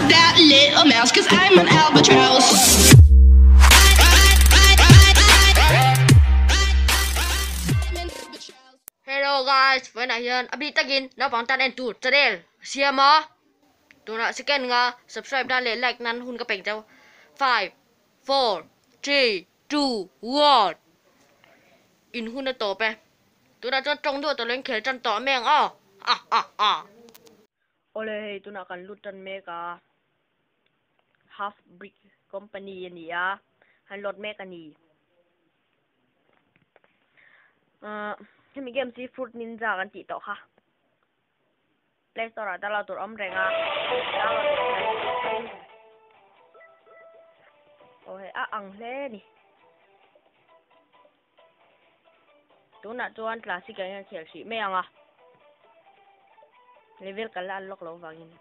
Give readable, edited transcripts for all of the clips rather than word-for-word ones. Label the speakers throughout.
Speaker 1: that little mouse, cause I'm an albatross.
Speaker 2: Hello guys, vawiinah hian a bik takin naupang tan en tur channel siam a, tunah second nga subscribe nan leh like nan hun ka peng chauh five, four, three, two, one in hun a tawp e, tunah chuan tawng duah tawh lo in khel tan tawh mai ang aw ha ha ha. Awle hei tunah kan lut tan mek a, half brick company a ni a, han load mek a ni. Ahh hemi games hi fruit ninja kan tih tawh kha play store ah download tur awm reng a download tur aw hei a ang hle a ni tunah chuan classic ah hian khel hrih mai ang a level kan la unlock loh vangin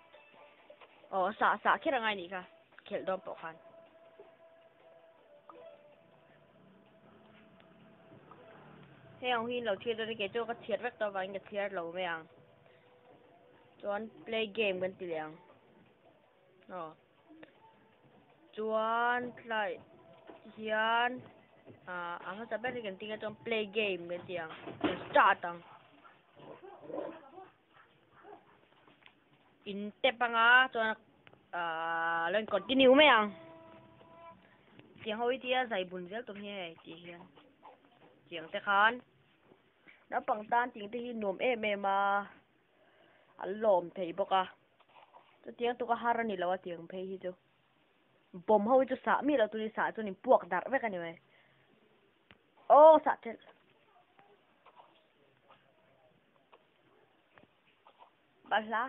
Speaker 2: aw sah sah kher angai nih kha khelh dawn pawh khan. Hei ang hi in lo thlir dawn a kei chu ka chhiat vek tawh avangin ka chhiar lo mai ang chuan play game kan ti leh ang aw chuan tlai hian ah a hmasa ber hi kan ti ang chuan play game kan ti ang kan start ang in tap anga chuan ah lo in continue mai ang tiang ho hi tia zai bun zel tum hi hei tih hian tiang te khan naupang tan ting te hi nuam em em a an lawm thei bawk a chutiang tuk a har a ni lo a tiang phei hi chu bawm ho hi chu sah miah loh tur hi sah chuan in puak darh vek a ni mai aw sah thelh. Balhla.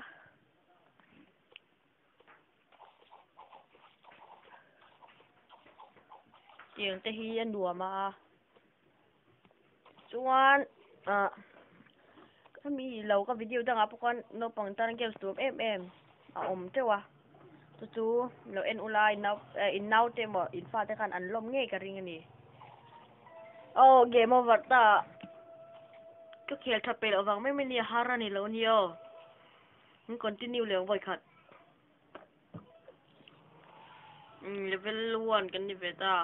Speaker 2: Tiang te hi a nuam a chuan ah hemi lo ka video dangah pawh khan naupang tan games tur em em a awm teuh a chu chu lo en ula in nau eh in naute emaw in fate khan an lawm ngei ka ring a ni aw game over ta ka khel tha peih loh vang mai mai nia har a ni lo a nia aw an continue leh ang vawi khat umm level one kan ni ve ta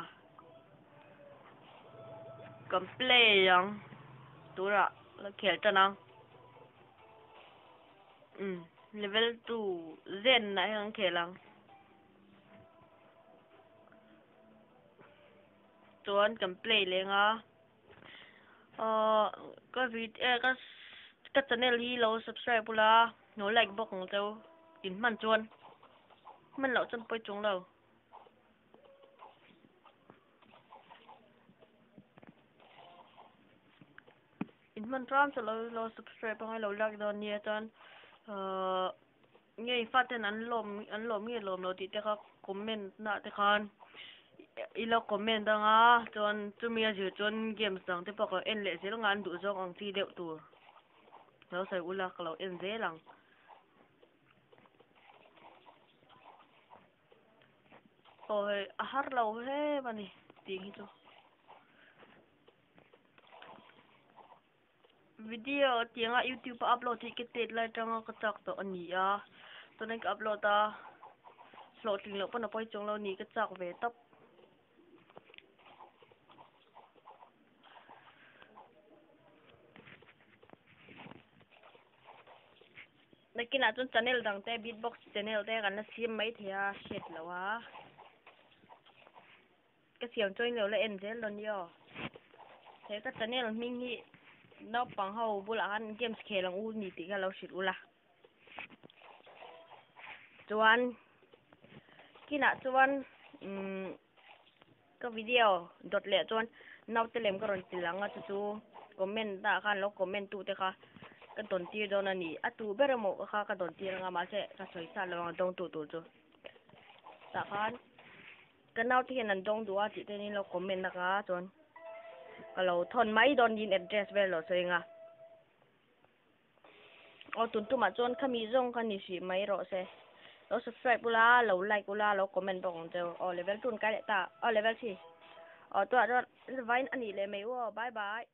Speaker 2: kan play ang tunah la khel tan ang umm level 2 zen ah hian kan khel ang chuan kan play leng a. Ahh ka vid eh ka ka channel hi lo subscribe ula lo like bawk ang cheu in hman chuan hman loh chuan pawi chung lo. In hman tram chu lo lo subscribe angai lo like dawn nia chuan ahh nge faten an lawm an lawm nge lawm lo tih te kha comment na te khan i lo comment anga chuan chumi a zir chuan games dang te pawh ka lo en leh zel anga an duh zawng ang chi deuh tur lo sawi ula ka lo en zel ang. Aw hei a har lo hle a ni tih hi chu. Video tianga youtube a upload hi ka tet lai atanga ka chak tawh a ni a chuanin ka upload a hlawhtling loh pawn a pawi chuang lo a ni ka chak ve tawp. Nakinah chuan channel dang te beatbox channel te kan la siam mai thei a hriat loh a. Ka siam chuan lo la en zel dawn nia aw. He ka channel hming hi naupang ho bulah khan games khel ang u ni tih kha lo hrilh ula. Chuan kinah chuan umm ka video dawt leh chuan naute lem ka rawn ti lang a chu chu comment ah khan lo comment tu te kha ka dawn tir dawn a ni. A tu ber emaw kha ka dawn tir anga mahse ka sawi sa lo ang dawng tu tur chu. Tah khan. Ka naute hian an dawng duh a tih te in lo comment a ka chuan ka lo thawn mai dawn in address vel lo sawi anga aw tun tumah chuan khami zawng kha ni hrih mai rawh se lo subscribe ula lo like ula lo comment bawk ang cheu aw level 2 an kai leh ta aw level 3 aw tunah chuan vain a nih leh mai u aw bye bye.